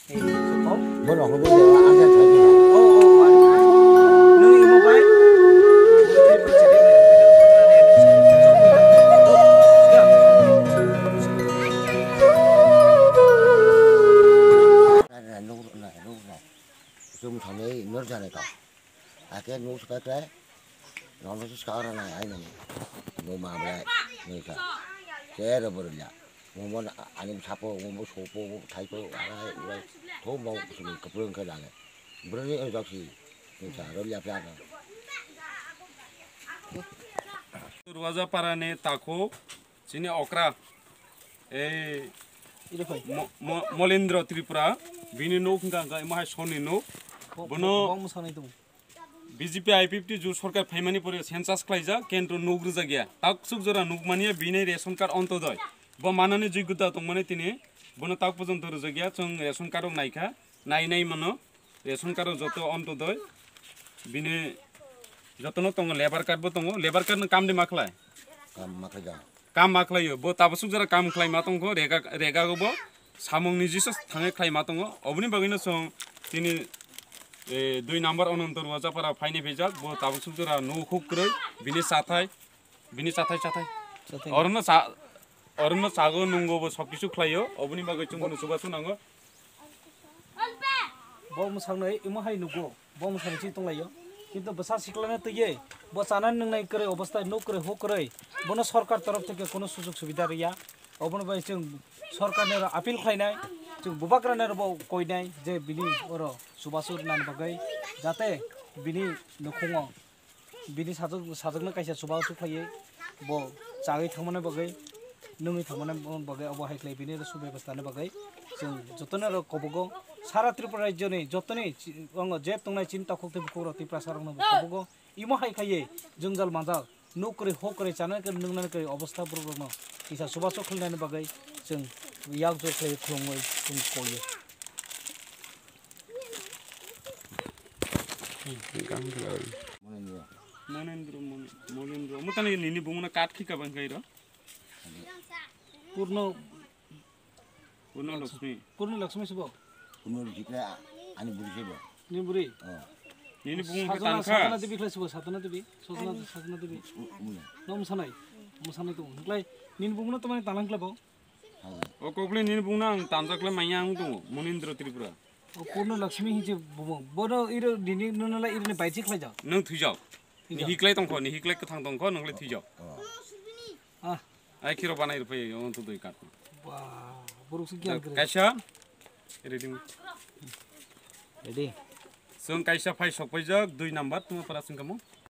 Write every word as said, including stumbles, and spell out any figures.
Bono hwnwi de, ang khe thai khe. Oh, oh, oh. Nung imo bai? Chwng thani nor jani ka. Ake nung suka kre. Nono se ska ora nai ai nani. Mo ma bre. Nai ka. Che ro bor ya. Mo mo ani sapo, mo mo sopo, mo thai ko, ai, ai. Tho mo kusum kapurung khe dale. Bro ni oi doksi. Nai ka ro ya pya ka. Ruaja para ni takhuk chini okra. Ei Iro phai. Mo-, Mo-, Molendra Tripura. Bini nuk hingka hingka imo hai soni nuk. Bo-, Bono bo-, bo mwsanai tongo. B J P I P F T jut sorkar phaimani pore census khlaijak, kentro nuk rwjakya. Taksuk jora nuk manya bini ration card Ontodoi. Bo manani joigota tongmani tini bono tak porjonto rwjakya, chwng ration card rok naikha, nai nai mano. Ration card rok joto Ontodoi. Bini jotono tongo, labour card bo tongo. Labour card no kam de ma khlai? Kam ma khlai ja. Kam ma khlaio, bo tabasuk jora kam khlai ma tongkho, rega, rega go bo samung ni jiso thangwi khlai ma tongo. Oboni bagwi no chwng tini, eh, dui number Ononto Ruajapara phaini phaijak, bo tabasuk jora nuk huk kwrwi, bini chathai, bini chathai, chathai. Chathai. Orono cha-, orono chago nungo bo sob kisu khlaio, oboni bagwi chwng bono chubachu nango. Bo mwsaknai imo hai nugo, bo mwsaknai chini tonglaio. Kintu bwsa siklano twiwi bo chanani nwngnai kwrwi obostha, nuk kwrwi, huk kwrwi, bono sorkar torof theke kono sujog subida rwya. Obono bai chwng sorkarni oro appeal khlainai, chwng bubagrani oro bo koinai je bini oro chubachu rwnani bagwi, jate bini nukhungo bini sajwk-, sajwkno kaisa chubachu khlaiwi bo chagwi thangmani bagwi, nungwi thangmani bagwi obo hai khlai bini subebostani bagwi chwng jotono oro kobogo sara Tripura rajyoni jotoni chi-, ongo je tongnai chini takhuk tei bukhukrok Tiprasarokno bo kobogo imo hai khaiwi jwngjal manjak nuk kwrwi huk kwrwi chanani kwrwi nwngnani kwrwi obostha borokrokno kisa chubachu khlainani bagwi chwng yakjak khlaiwi khulumwi chwng koio. Monendra. Monendra, Mone-, Monendra. Omo tani nini bumungno kat khika bang kairo? Purno. Purno Lakshmi. Purno Lakshmi sibo? Purno Lakshmi ani buri sibo. Ni buri? Oh. Nini bumung Sajona, tangkha? Sajona Devi khlai sibo, Sajona Devi. Sajona, Sajona Devi. U-, umle. No musanai. Musanai tong. Khlai nini bumungno tamani talang khlai bo? O kokle nini bungno ang tanjak le manya ang tongo, Munindra Tripura. O Purno Lakshmi hinse bumung. Bono iro nini nunala irini baiji khlaijak. Nung thwijak. Thwijak. Ni hiklai tongkho, ni hiklai kwthang tongkho, nung le thwijak. Ah. Ai khiro banai rwphai, o to doi kat. Ba, borok se gyan kre. Kaisa, ready. Ready. Chwng kaisa phai sok paijak, dui number, tuma para chwng kamo.